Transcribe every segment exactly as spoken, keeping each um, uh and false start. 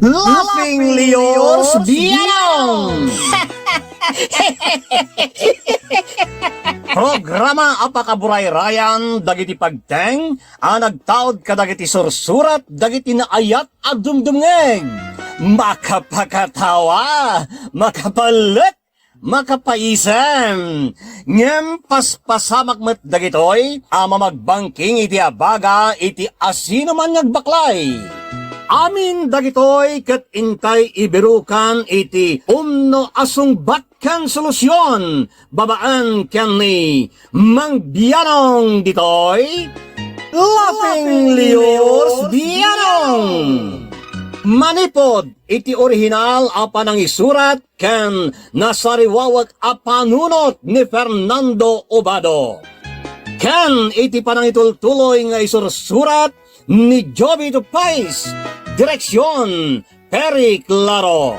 Laughing Leos Bianong! Programa a pakaburayrayan dagiti pagteng a nagtaud kadagiti sursurat dagiti naayat a dumdumngeg. Makapakatawa, makapalet, makapaisem. Ngem paspasamak met dagitoy a mamagbangking iti abaga iti asinoman nga agbaklay. Amin dagitoy ket intay ibirukan iti umno a sungbat ken solusion babaen ken ni Mang Bianong ditoy. Laughing Leos Bianong! Manipud iti orihinal a panangisurat ken nasariwawek a panunot ni Fernando Obado, ken iti panangitultuloy nga isursurat ni Joby Tupais, direksion, Perry Claro.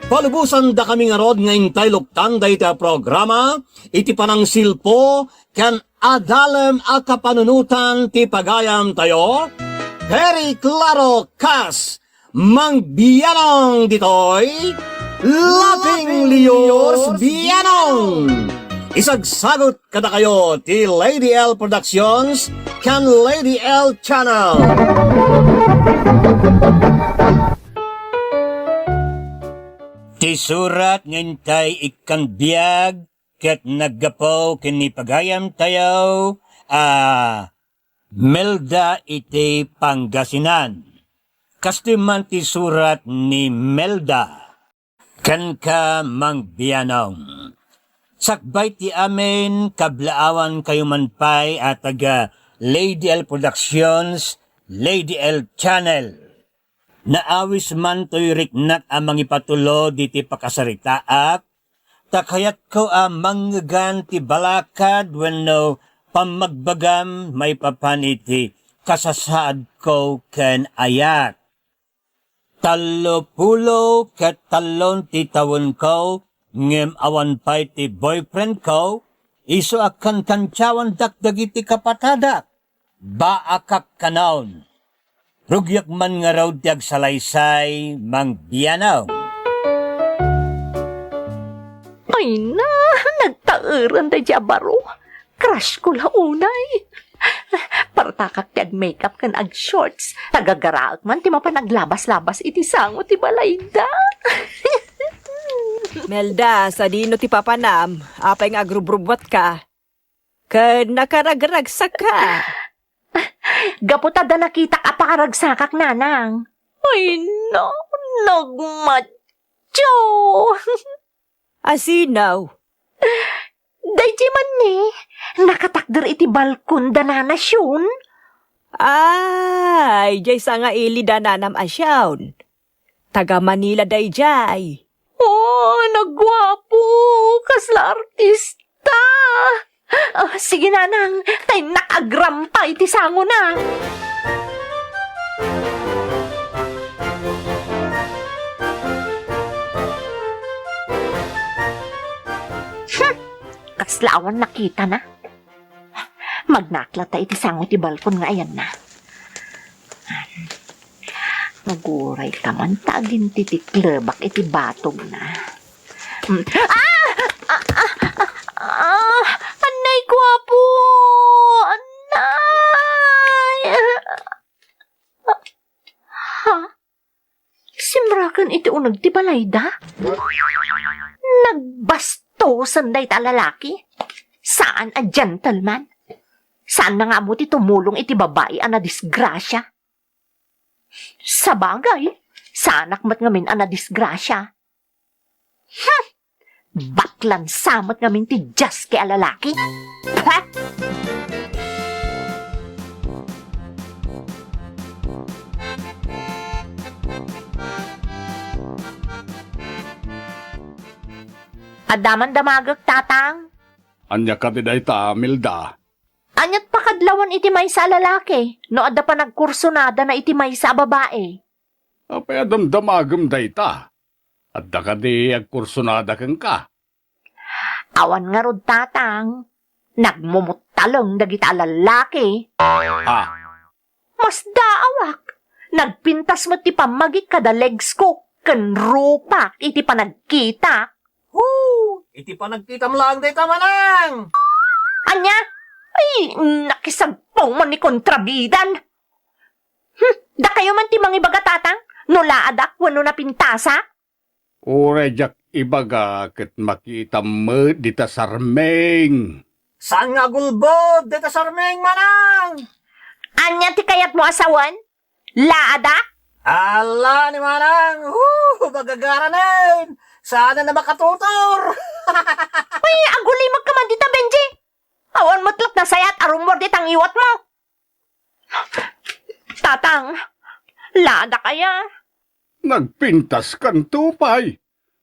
Palubosandakami ngarud nga intay luktan dayta a programa iti panangsilpo ken adalem a kapanunotan ti pagayamtayo. Perry Claro kas Mang Bianong ditoy, Laughing Leos Bianong. Isagsagut kadakayo ti Lady L Productions ken Lady L Channel. Ti surat nga intay ikkan biag ket naggapu ken ni pagayamtayo a Melda iti Pangasinan. Kastoy man ti surat ni Melda. Kenka, Mang Bianong. Sakbay ti amin, kablaawankayo man pay a taga Lady L Productions, Lady L Channel. Naawis man toy riknak a mangipatulod iti pakasaritaak, ta kayatko a mangngegan ti balakad wenno pammagbagam maipapan iti kasasaadko ken ayak. Tallo pulo ket tallon ti tawenko, ngem awan pay ti boyfriendko, isu a kankantiawandak dagiti kapatadak. Baakak kanon. Rugiak man ngarud ti agsalaysay, Mang Bianong. Ay na, nagtaeren daydi a baro. Crush ko la unay. Partakak ti ag-makeup ken ag-shorts. Nagagaraek man ti mapan aglabas-labas iti sango ti balayda. Melda, sadino ti papanam? Apay nga agrubrubuatka? Ken nakaragragsakka. Gapu ta adda nakitak a pakaragsakak, nanang. Ay, na, nagmatyo. Asino? Daydi man ni, nakatakder iti balkon da Nana Shun. Ay, jay sa nga ili da Nanam a Shun. Taga Manila dayjay. Oh, nagguapo! Kasla artista! Ah, sige, nanang, tay nakagrampay ti sangona. Hmm, kasla awan nakitana. Magnaklata iti sango ti balkon nga ayanna. Aguray ka man ta agintitiklebak iti batogna. Mm. Ah! Ah, ah, ah, ah, annay, guapo! Annay! Ha? Simraken iti uneg ti balayda? Nagbastosen dayta a lalaki? Saan a gentleman? Saanna nga ammo ti tumulong iti babai a nadisgrasia? Sabagay, saanak met ngamin a nadisgrasia. Hmm! Baklan sa met ngamin ti diaske a lalaki. Ha? Adda man damagek, Tatang? Ania kadi dayta, Melda? Ania't pakadlawan iti maysa a lalaki no adda panagkursunadana iti maysa a babai? Apay a damdamagem dayta? Adda kadi agkursunada kenka? Awan ngarud, Tatang. Nagmumuttaleng dagita a lalaki. Ah. Masdaawak. Nagpintas met ti pammagik kada legs ko ken rupak iti panagkitak. Woo! Iti panagkitam laeng dayta, manang! Ania? Ay, nakisagpong man ni kontrabidan. Hmm, dakayo man ti mangibaga, tatang, no laadak wenno napintasak? Uray diak ibaga ket makitam met dita sarming. Saan nga agulbod dita sarming, manang? Ania ti kayatmo a sawen? Laadak? Ala ni manang! Woo! Magagaranen! Saan na makatutor? Uy, agulimekka man dita, Benji! Awan met latta sayat a rummuar dita ngiwatmo. Tatang, laadak aya? Nagpintaskanto pay.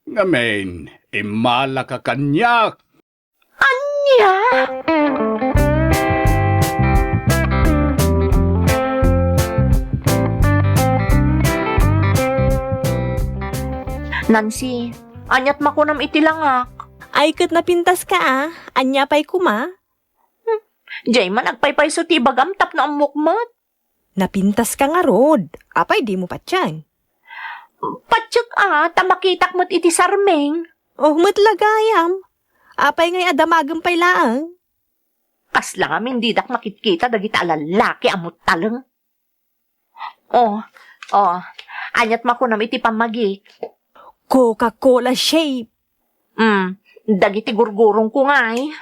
Ngamin, immalaka kaniak. Ania? Nancy, aniat makunam iti langak? Ay, ket napintaska a. Ania pay koma? Hmm, diay man agpaypayso ti ibagam tapno ammok met. Napintaska ngarud. Apay dimo patien? Patiek a, ta makitak met iti sarming. Oh, met la gayam. Apay ngay a damagem pay laeng? Kasla ngamin didak makitkita dagita a lallaki a muttaleng. Oh, oh, aniat makunam iti pammagik? Coca-Cola shape. Hmm, dagiti gurgurongko ngay.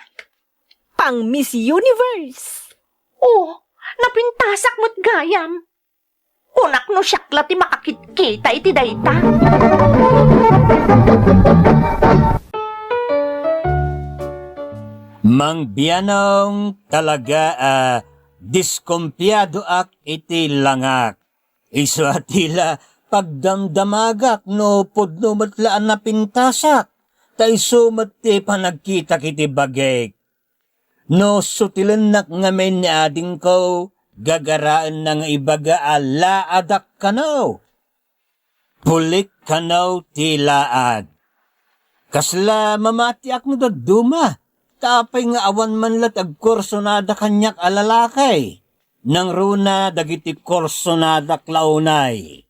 Pang Miss Universe. Oh, napintasak met gayam. Kunak no siak la ti makakitkita iti dayta. Mang Bianong, talaga a diskompiadoak iti langak. Isu a ti la pagdamdamagak no pudno met la a napintasak, ta isu met ti panagkitak iti bagik. No sutilennak ngamin ni adingko, gagaraenna nga ibaga a laadak kano. Pulik kano ti laad. Kasla mamatiak no dadduma, ta apay nga awan man la ti agkursonada kaniak a lalaki? Nangruna dagiti kursonadak la unay.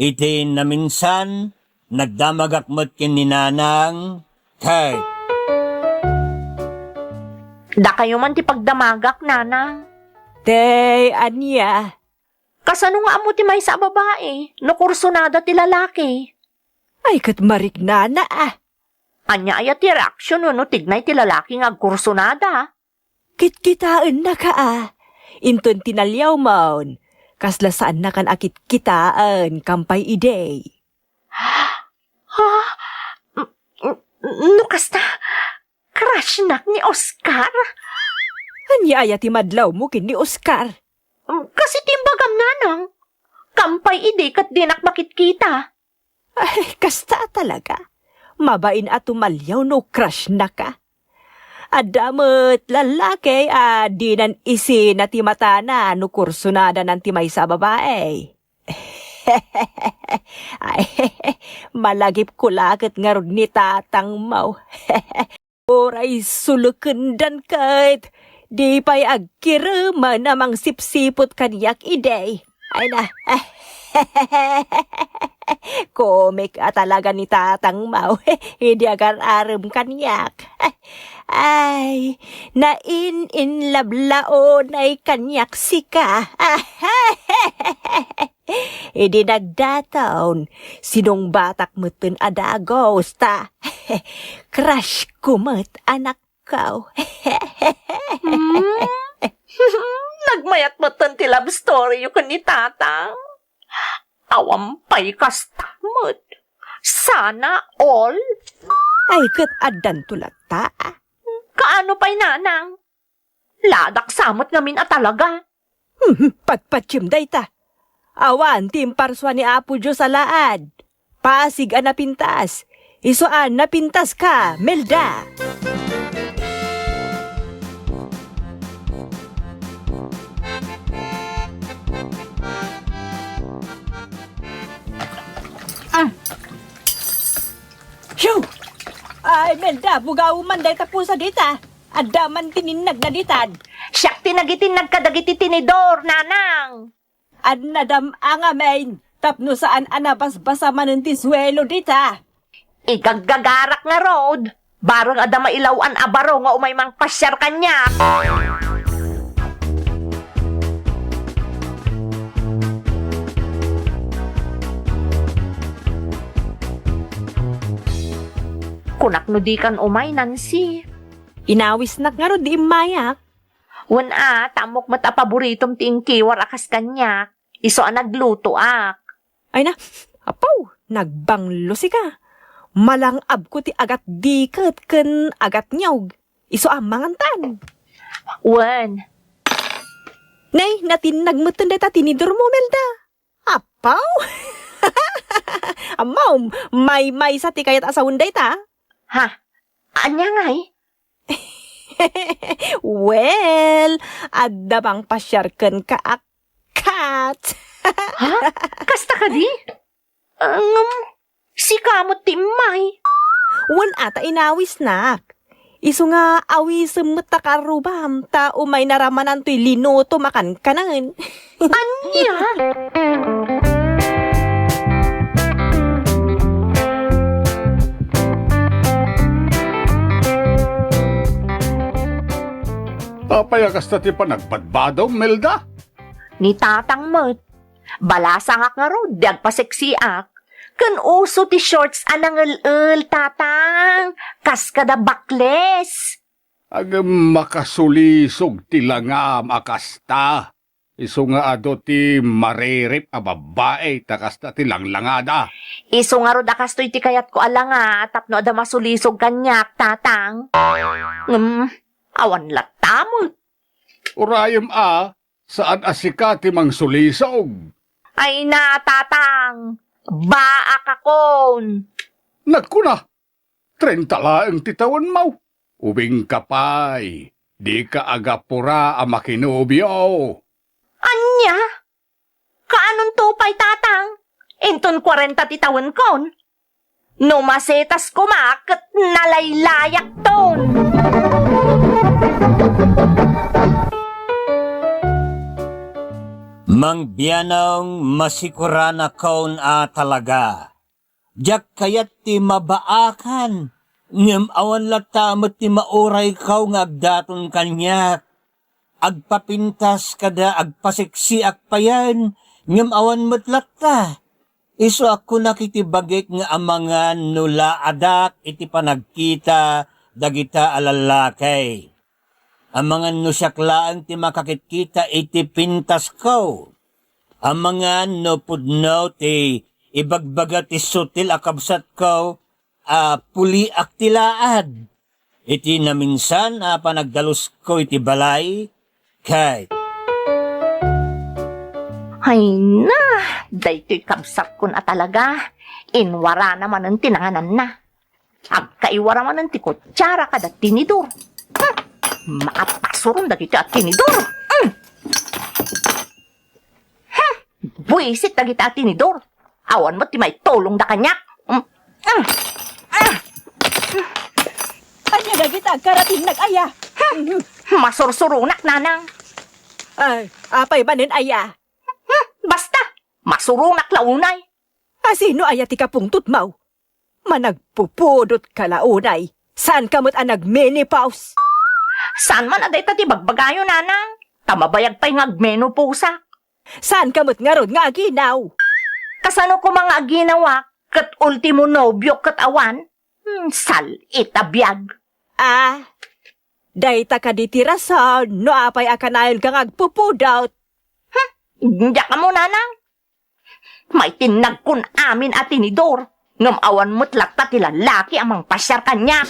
Iti naminsan, nagdamagak met ken ni Nanang, ket dakayo man ti pagdamagak, Nanang. Tay, ania? Kasano nga ammo ti maysa a babae no kursonada ti lalaki? Ay, ket mariknana a. Ania aya ti reaksion wenno tignay ti lalaki nga agkursonada? Kitkitaennaka a. Inton tinaliawmon, kasla saannakan a kitkitaen, kam pay idi. Ha? N-, n-, no kasta, crushnak ni Oscar? Ania aya ti madlawmo ken ni Oscar? Kas iti imbagam, Nanang. Kam pay idi ket dinak makitkita. Ay, kasta talaga. Mabain a tumaliaw no crush-naka. Adda met lallaki a dinan isina ti matana no kursonadanan ti maysa a babae. Ay, malagipko la ket ngarud ni tatangmo. Uray sulukendan ket di pay agkiremen a mangsipsiput kaniak idi. Ay na. Komik a talaga ni tatangmo idi agar-arem kaniak. Ay, nain-inlablaonay kaniak sika. Idi nagdaton, sinungbatak metten a dagus ta crush-ko met, anakko. Hmm? Nagmayat metten ti love story-yo ken ni Tatang. Awan pay kasta met. Sana all. Ay, ket addanto latta. Kaano pay, Nanang? Ladak sa met ngamin a talaga. Hmm, patpatiem dayta. Awan ti imparsua ni Apo Dios a laad. Pasig a napintas. Isu a napintaska, Melda. Ah. Hiyo! Ay, Melda, bugawem man dayta pusa dita. Adda man tininnag na ditan. Siak ti nagitinnag kadagiti tinidor, Nanang. Adda dam-a ngamin tapno saan a nabasbasa manen ti suelo dita. Igaggagarak ngarud, bareng adda mailaw-an a baro nga umay mangpasiar kaniak. Kunak no dikan umay, Nancy. Inawisnak ngarud ti immayak. Wen a, ta ammok met a paboritom ti inkiwar a kas kaniak. Isu a naglutoak. Ay na, apaw, nagbanglo sika. Malang-abko ti agatdiket ken agatniog. Isu a mangantan. Wen. Nay, natinnag metten dayta tinidormo, Melda. Apaw! Ammom, maymaysa ti kayat a sawen dayta? Ha? Ania ngay? Well, adda mangpasiar kenka a kat. Ha? Kasta kadi? Ngem, sika met ti immay. Wen a ta inawisnak. Isu nga awisem met ta karrubam, ta umay naramanantoy linutom a kankanen. Ania? Apay a kasta ti panagbadbadom, Melda? Ni tatang met. Balasangak ngarud, di agpaseksiak. Ken uso ti shorts a nangel-el, tatang. Kas kada bakles. Agem, makasulisog ti langam a kasta. Isu nga adu ti maririp a babbai ta kasta ti langlangada. Isu ngarud a kastoy ti kayatko a langa tapno adda masulisog kaniak, tatang. Ngem, awan latta met. Urayem a, saan a sika ti mangsulisog. Ay na, tatang, baakakon. Nagkuna, trenta laeng ti tawenmo. Ubingka pay, dika agapura a makinobio. Ania? Kaanonto pay, tatang? Inton kuarenta ti tawenkon. No masetas koma ket nalaylayakton. Mang Bianong, masikuranakon a talaga. Diak kayat ti mabaakan, ngem awan latta met ti maurayko nga agdaton kaniak. Agpapintas kada agpaseksiak payen, ngem awan met latta. Isu a kunak iti bagik nga amangan no laadak iti panagkita dagita a lallaki. Amangan no siak laeng ti makakitkita iti pintasko. Amangan no pudno ti ibagbaga ti sutil a kabsatko a puliak ti laad. Iti naminsan a panagdalusko iti balay, ket Ay na, daytoy kabsatkon a talaga. Inwarana manen ti nangananna. Agkaiwara manen ti kutsara kada tinidor. Hmm, mapasuron dagiti a tinidor. Hmm. Hmm, buisit dagiti a tinidor. Awan met ti maitulongda kaniak. Hmm. Ah. Ah. Ania dagita agkaratingnak, aya? Hmm. Masursuronak, nanang. Ay, apay manen, aya? Hmm, basta, masuronak la unay. A sino aya ti kapungtotmo? Managpupudot ka la unay. Saanka met a nagmenopause? Saan man a dayta ti bagbagayo, nanang? Ta mabayag pay nga agmenopauseak. Saanka met ngarud nga aginaw? Kasano koma nga aginawak ket ultimo nobiok ket awan? Hmm, sal-it a biag. Ah, dayta kadi ti rason no apay a kanayonka nga agpupudot? Hmm, diak ammo, nanang. Maitinnagkon amin a tinidor, ngem awan met latta ti lallaki a mangpasiar kaniak.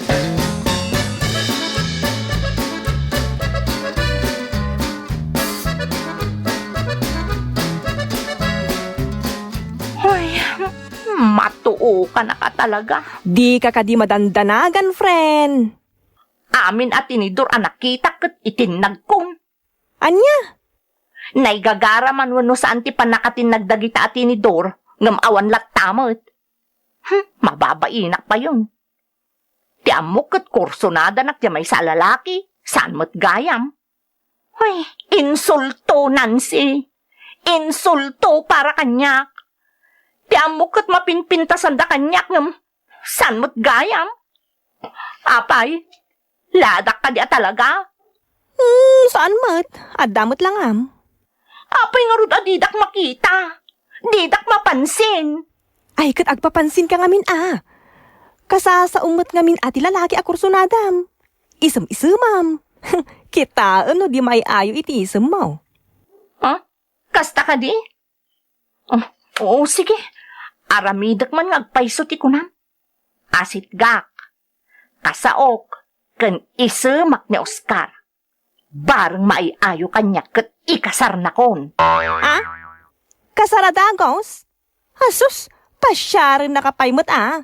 Hoy, matuokanak a talaga. Dika kadi madandanagan, friend. Amin a tinidor a nakitak ket itinnagkon. Ania? Naigagara man wenno saan ti pannakatinnag dagita a tinidor, ngem awan latta met. Hmm, mababainak payen. Ti ammok ket kursonadanak ti maysa a lalaki, saan met gayam. Ay, insulto, Nancy. Insulto para kaniak. Ti ammok ket mapinpintasanda kaniak ngem saan met gayam? Apay, laadak kadi a talaga? Hmm, saan met. Adda met langam. Apay ngarud a didak makita? Didak mapansin. Ay, ket agpapansinka ngamin a. Kasasaom met ngamin a ti lalaki a kursunadam. Isem-isemam. Kitaem no di maay-ayo iti isemmo. Ha? Kasta kadi? Oh, oo, sige. Aramidek man nga agpayso ti kunam. Asitgak, kasaok, ken isemak ni Oscar. Bareng maay-ayo kaniak ket ikasarnakon. Ah? Kasar a dagus? Asus, pasiarennaka pay met a.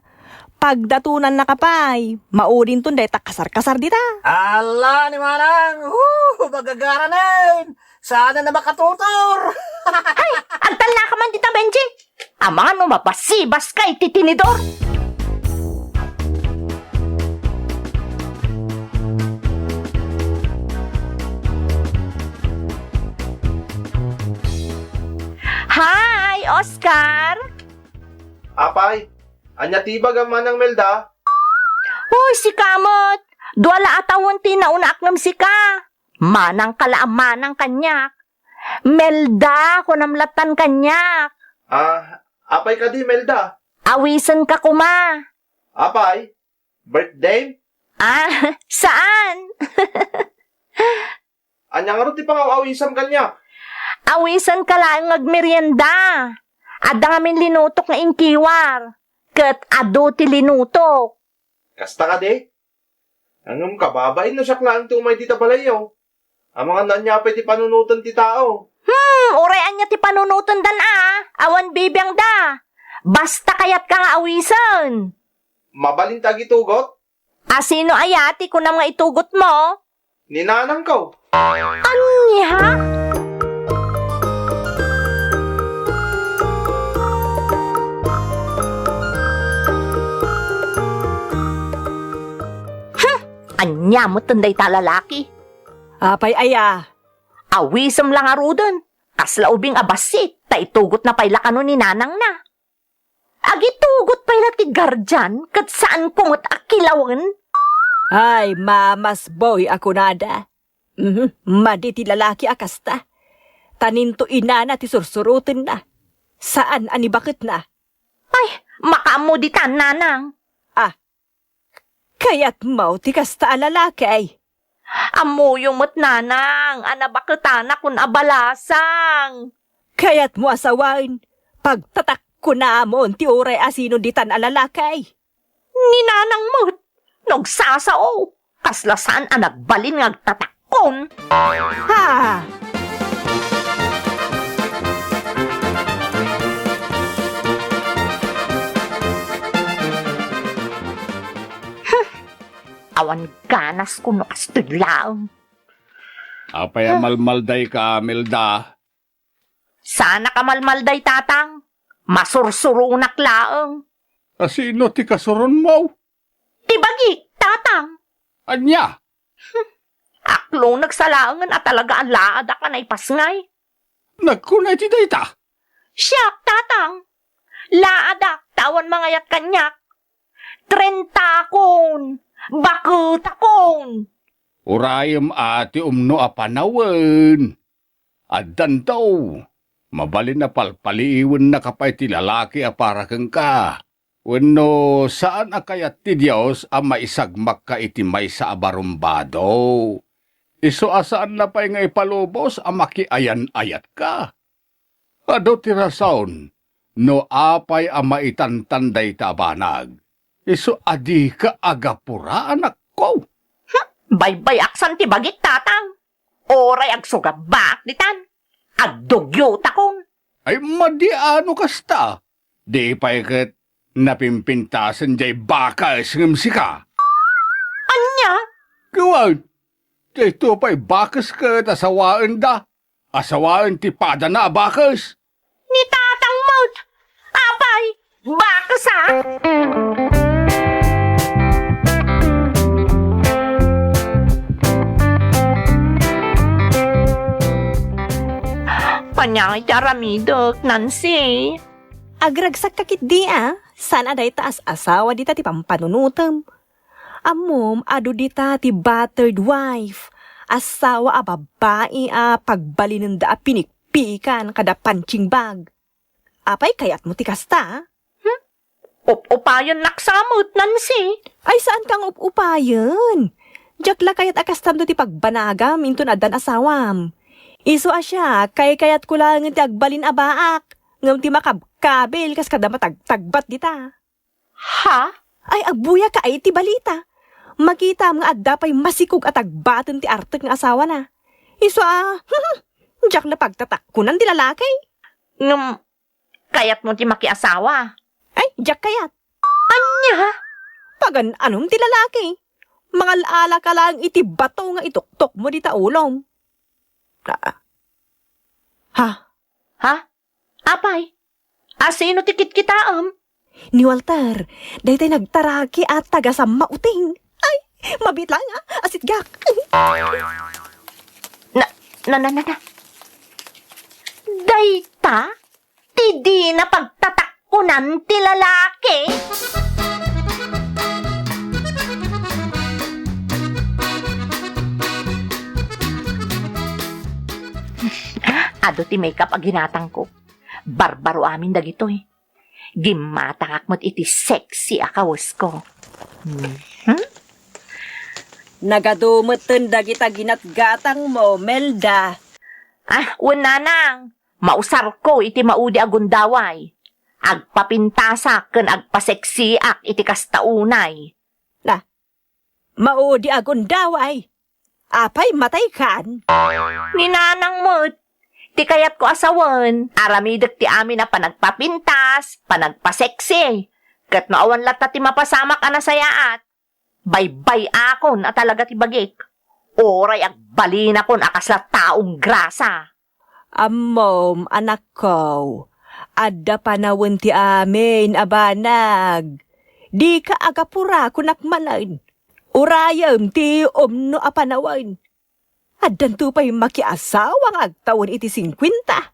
Pagdatonannaka pay, maudinton dayta kasar-kasar dita. Ala ni Manang! Woo! Magagaranen! Saan a makatutor! Ay, agtalnaka man dita, Benji! Amangan no mapasibaska iti tinidor! Hi, Oscar! Apay, ania ti ibagam, Manang Melda? Hoy, sika met! Dua la a tawen ti naunaak ngem sika. Manangka la a manang kaniak. Melda, kunam lattan kaniak. Ah, apay kadi, Melda? Awisenka koma. Apay? Birthday? Ah, saan? Ania ngarud ti pangaw-awisam kaniak? Awisenka laeng nga agmerienda. Adda ngamin linutok nga inkiwar. Ket adu ti linutok. Kasta kadi? Ngem kababain no siak laeng ti umay dita balayyo. Amangan no ania pay ti panunoten ti tao. Hmm, uray ania ti panunotendan a, awan bibiangda. Basta kayatka nga awisen. Mabalin ti agitugot? A sino aya ti kunam nga itugotmo? Ni nanangko. Ania? Hmm, ania metten dayta a lalaki? Apay aya? Awisem la ngaruden. Kasla ubing a bassit, ta itugotna pay la kano ni nanangna. Agitugot pay la ti guardian ket saanko met a kilawen. Ay, mamas boy a kunada. Mhm, madi ti lalaki a kasta. Ta ninto inana ti sursurotenna. Saan a ni baketna. Ay, makaammo ditan, nanang. Ah, kayatmo ti kasta a lalaki? Ammoyo met, nanang, a nabaketanak kun a balasang. Kayatmo a sawen, pagtatakkonamon ti uray a sino ditan a lalaki? Ni nanang met, no agsasao, kasla saan a nagbalin nga agtatakkon. Ha! Awan ganas kuno kastoy laeng. Apay a malmaldayka, Melda? Saanak a malmalday, tatang. Masursuronak laeng. A sino ti kasuronmo? Ti bagik, tatang. Ania? Aklonek sa laengen a talaga a laadak a naipasngay. Nagkuna iti dayta? Siak, tatang. Laadak ta awan mangayat kaniak. Trentakon, baketakon. Urayem a ti umno a panawen. Addanto, mabalin a palpaliiwennaka pay ti lalaki a para kenka. Wenno saan a kayat ti Dios a maisagmakka iti maysa a barumbado? Isu a saanna pay nga ipalubos a makiayan-ayatka. Adu ti rason no apay a maitantan dayta a banag. Isu a dika agapura, anakko. Hmm, baybay-aksan ti bagik, tatang. Uray agsugabbaak ditan, agdugyutakon. Ay, madi a no kasta. Di pay ket napimpintasen jay bakes ngem sika. Ania? Ket wen, daytoy pay bakes ket a sawaenda. A sawaen ti padana a bakes. Ni tatang met. Apay, bakes a? Ania ti aramidek, Nancy? Agragsakka ketdi a, saan a dayta as-asawa dita ti pampanunotem. Ammom, adu dita ti battered wife, asawa a babbai a pagbalinenda a pinikpikan kada punching bag. Apay kayatmo ti kasta, a? Hmm? Up-upayennak sa met, Nancy. Ay, saan kang up-upayen? Diak la kayat a kastamto ti pagbanagam inton addan asawam. Isu a siak, kaykayatko laengen ti agbalin a baak, ngem ti makabkabil kas kada matagtagbat dita. Ha? Ay, agbuyaka ay ti balita. Makitam nga adda pay masikog a tagbaten ti artek nga asawana. Isu a, diak la pagtatakkunan ti lalaki. Ngem, kayatmo ti makiasawa? Ay, diak kayat. Ania? Pagan-anom ti lalaki? Mangal-ala ka lang iti bato nga ituktokmo dita ulom. Ah. Ha? Ha? Apay? A sino ti kitkitaem? Ni Walter, daytay nagtaraki a taga San Mauting. Ay, mabiit lang a, asitgak. Na, na, na, na, na. Dayta? Ti dina pagtatakkunan ti lalaki? Adu ti makeup a ginatangko. Barbaro amin dagitoy. Gimmatangak met iti sexy a kawesko. Hmm? Nagadu metten dagita ginatgatangmo, Melda. Ah, wen nanang, mausarko iti maudi a gundaway. Agpapintasak ken agpaseksiak iti kasta unay. Na, maudi a gundaway. Apay, mataykan? Ni nanang met. Ti kayatko a sawen, aramidek ti amin a panagpapintas, panagpaseksi. Ket no awan latta ti mapasamak a nasayaat, baybay-akon a talaga ti bagik. Uray agbalinakon a kasla taong grasa. Ammom, anakko, adda panawen ti amin a banag. Dika agapura kunak manen. Urayem ti umno a panawen. Addanto pay makiasawa nga agtawen iti singkuenta.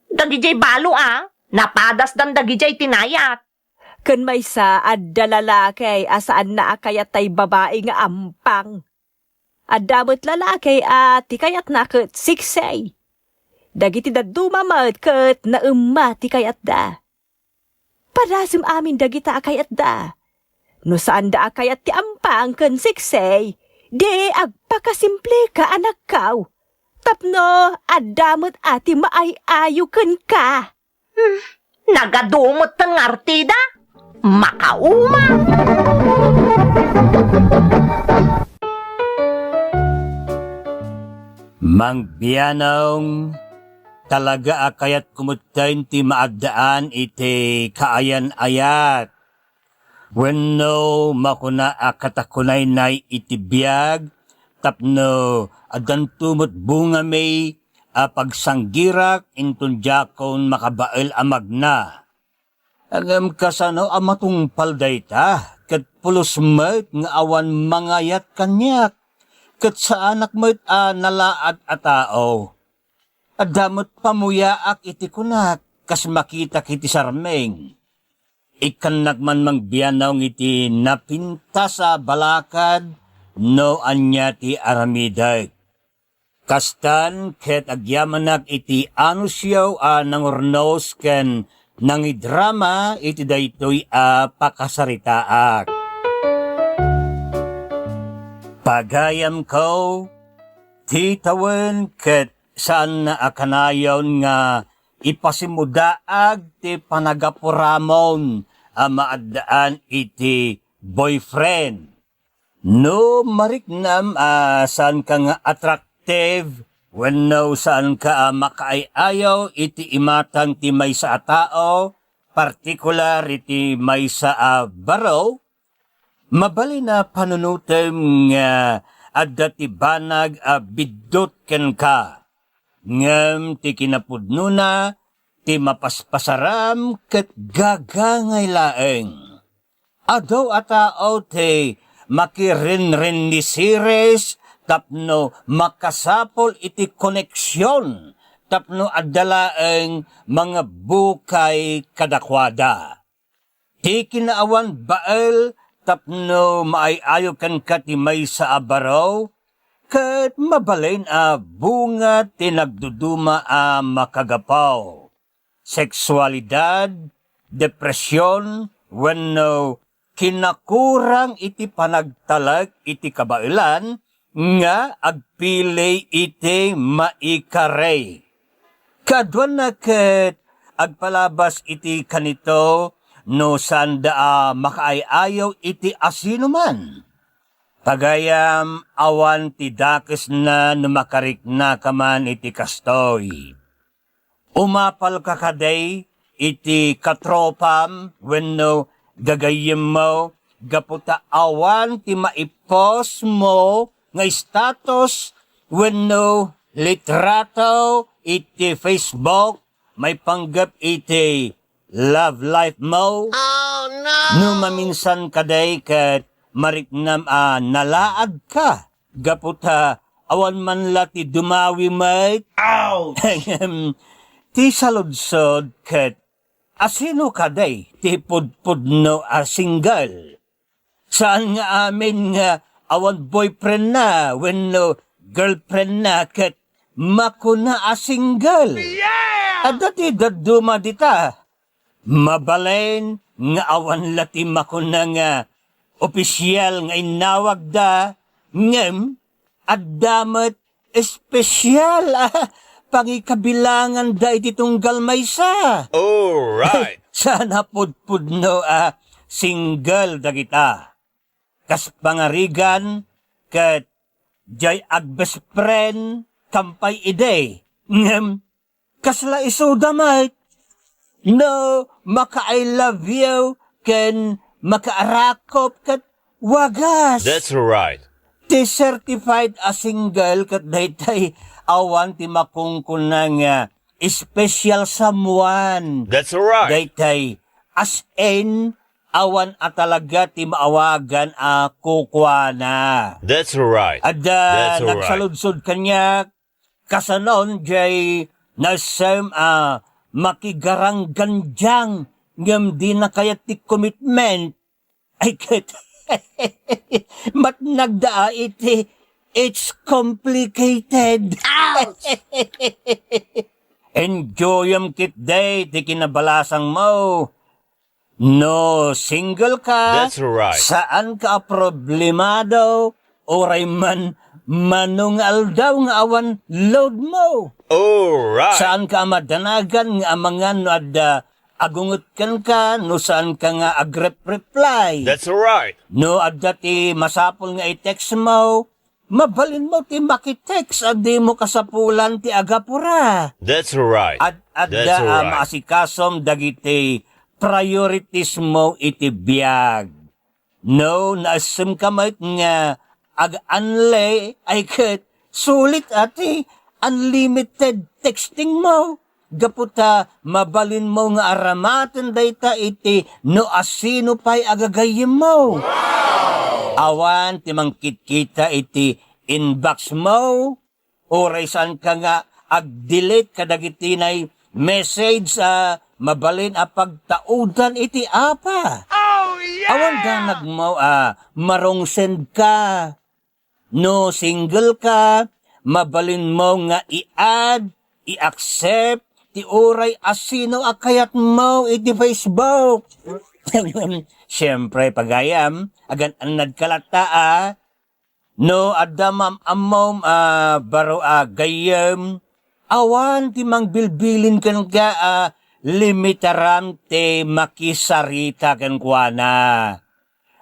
Dagidiay balo a, napadasdan dagidiay tinayat. Ken maysa, adda lalaki a saanna a kayat tay babai nga ampang. Adda met lalaki a ti kayatna ket sexy. Dagiti dadduma met ket naemma ti kayatda. Padasem amin dagita a kayatda. No saanda a kayat ti ampang ken sexy, di agpakasimpleka, anakko. Tapno adda met a ti maay-ayo kenka. Hmm, nagadu metten nga artida. Makauma. Mang Bianong, talaga a kayatko metten ti maaddaan iti kaayan-ayat. Wenno makuna a katakunaynay iti biag tapno addanto met bungami a pagsanggirak inton diakon makabael a magna. Ngem kasano a matungpal dayta ket pulos met nga awan mangayat kaniak, ket saanak met a nalaad a tao. Adda met pamuyaak iti kunak kas makitak iti sarming. Ikkannak man Mang Bianong iti napintas a balakad no ania ti aramidek. Kastan ket agyamanak iti anusio a nangurnos ken nangidrama iti daytoy a pakasaritaak. Pagayamko, ti tawen ket saanna a kanayon nga ipasimudaag ti panagapuramon a maaddaan iti boyfriend. No mariknam a saanka nga attractive wenno saanka a makaay-ayaw iti imatang ti maysa a tao, partikular iti maysa a baro, mabalin a panunotem nga adda ti banag a biddut kenka. Ngem ti kinapudnona, ti mapaspasaram ket gagangay laeng. Adu a tao ti makirenrennisiris tapno makasapul iti koneksion tapno adda laeng mangabukay kadakuada. Ti kinaawan bael tapno maay-ayo kenka ti maysa a baro, ket mabalin a bunga ti nagduduma a makagapu. Seksualidad, depresion, wenno kinakurang iti panagtalek iti kabaelan nga agpili iti maikari. Kaduana ket agpalabas iti kanito no saanda a makaay-ayo iti asinoman. Pagayam, awan ti dakesna no makariknaka man iti kastoy. Umapalka kadi iti katropam wenno gagayyemmo gapu ta awan ti maipost mo nga status wenno litrato iti Facebook maipanggep iti love life mo? No maminsan kadi ket mariknam a nalaadka gapu ta awan man la ti dumawi met. Ouch! Ti saludsod ket, asino kadi ti pudpudno a single? Saan nga amin nga awan boyfriend na wenno girlfriend na ket makuna a single? Yeah! Adda ti dadduma dita. Mabalin nga awan la ti makuna nga opisyal nga innawagda, ngem adda met espesyal a pangikabilanganda iti tunggal maysa. Alright. Saan a pudpudno a single dagita. Kas pangarigan ket diay agbest friend kam pay idi. Ngem kasla isuda met no maka-I love you ken makaarakup ket wagas. That's right. Ti certified a single ket daytay awan ti makunkuna nga special someone. That's right. Daytay as in awan a talaga ti maawagan a kukuana. That's right. Adda That's right. nagsaludsod kaniak, kasano diay naisem a makigaranggandiang ngem dina kayat ti commitment. Ay ket, matnagda iti it's complicated. Ouch! Enjoyem ketdi ti kinabalasangmo. No single ka, That's right. saanka a problemado, uray man mano nga aldaw nga awan load mo. Alright. Saanka a madanagan nga amangan no adda agunget kenka, no saanka nga agrep-reply. That's right. No adda ti masapul nga i-text mo, mabalin mo ti makitext a dimo kasapulan ti agapura. That's right. Ad-, adda That's a right. maasikasom dagiti priorities mo iti biag. No, naassemka met nga ag-unli ay ket sulit a ti unlimited texting mo. Gapu ta mabalin mo nga aramaten dayta iti no asino pay a gagayyem mo. Awan ti mangkitkita iti inbox mo, uray saanka nga ag-delete kadagiti nay message a mabalin a pagtaudan iti apa. Oh, yeah! Awan danag mo a marungsend ka. No single ka, mabalin mo nga i-add, i-accept, ti uray asino a kayat mo iti Facebook. Siyempre, pagayam, agan-annad ka latta a. No adda maam-ammom a baro a gayyem, awan ti mangbilbilin kenka a limitaram ti makisarita kenkuana.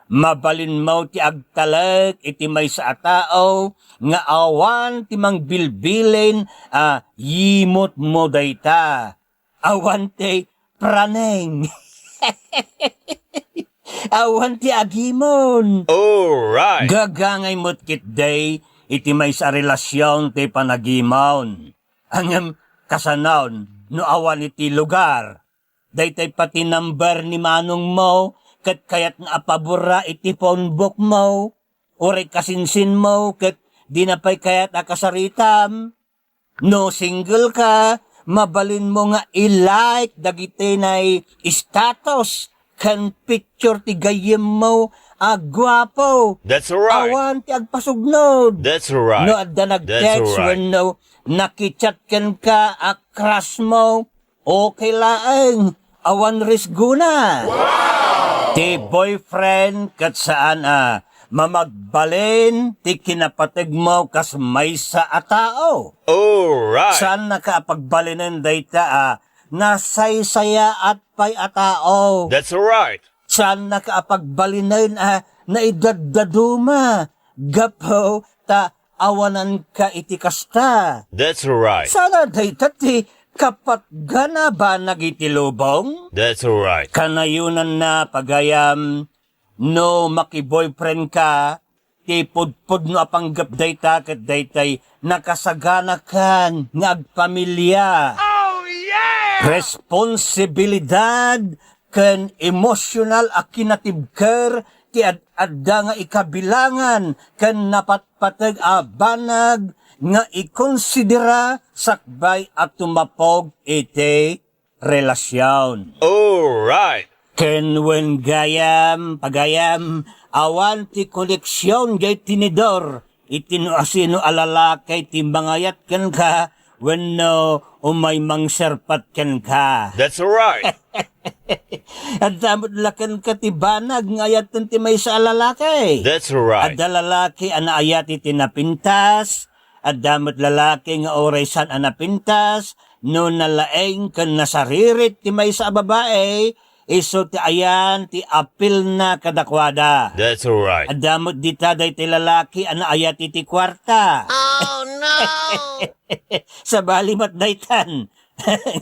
Mabalin mo ti agtalek iti maysa a tao nga awan ti mangbilbilin a yimot mo dayta. Awan ti praneng. Awan ti agimon. Alright. Gagangay met ketdi iti maysa a relasyon ti panagimon. Ngem kasanon no awan iti lugar? Daytay pati number ni manong mo ket kayatna a paborra iti phone book mo, uray kasinsin mo ket dina pay kayat a kasaritam. No single ka, mabalinmo nga i-like dagiti nay status ken picture ti gayyemmo a guapo. That's right. Awan ti agpasugnud. That's right. No adda nag-text wenno nakichat kenka a crush mo, okay laeng. Awan risgona. Wow! Ti boyfriend ket saan a mamagbalin ti kinapategmo kas maysa a tao. Alright. Saannaka a pagbalinen dayta a nasaysayaat pay a tao. That's right. Saannaka a pagbalinen a naidaddaduma gapu ta awananka iti kasta. That's right. Saan a dayta ti kapatgan a banag iti lubong? That's right. Kanayonanna, pagayam, no makiboyfriend ka, ti pudpudno a panggep dayta ket daytay nakasaganakan nga agpamilia. Oh, yeah! Responsibilidad ken emosyonal a kinatibker ti ad-adda nga ikabilangan ken napatpateg a banag nga ikonsidera sakbay a tumapog iti relasion. Alright. Ken wen gayam, pagayam, awan ti koneksion jay tinidor iti no asino a lalaki ti mangayat kenka wenno umay mangserpat kenka. That's right. Adda met la kenka ti banag nga ayaten ti maysa a lalaki. That's right. Adda lalaki a naayat iti napintas, adda met lalaki nga uray saan a napintas, no nalaing ken nasaririt ti maysa a babai, isu ti ayan ti apilna kadakuada. That's right. Adda met dita daytoy lalaki a naayat iti kuarta. Oh, no! Sabali met daytan.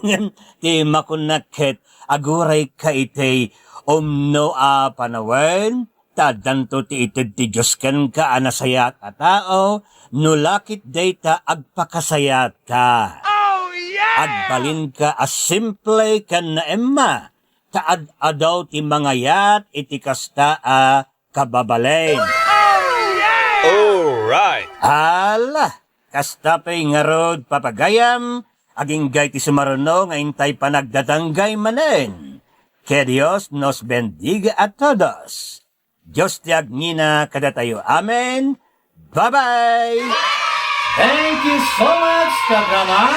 Ngem ti makunak ket agurayka iti umno a panawen, ta addanto ti ited ti Dios kenka a nasayaat a tao, no lakit dayta agpakasayaatka. Oh, yeah! Agbalinka a simple ken naemma, ta ad-adu ti mangayat iti kasta a kababalin. Oh, yeah! Alright! Ala, kasta pay ngarud, papagayam, agingga iti sumaruno nga intay panagdadanggay manen. Que Dios nos bendiga a todos. Dios ti agngina kadatayo. Amen. Bye-bye! Thank you so much, kadrama.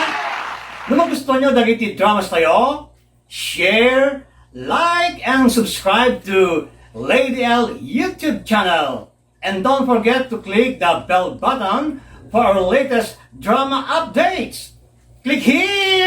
No magustuhan nyo dagiti dramas tayo, share, like, and subscribe to Lady L YouTube channel. And don't forget to click the bell button for our latest drama updates. Click here!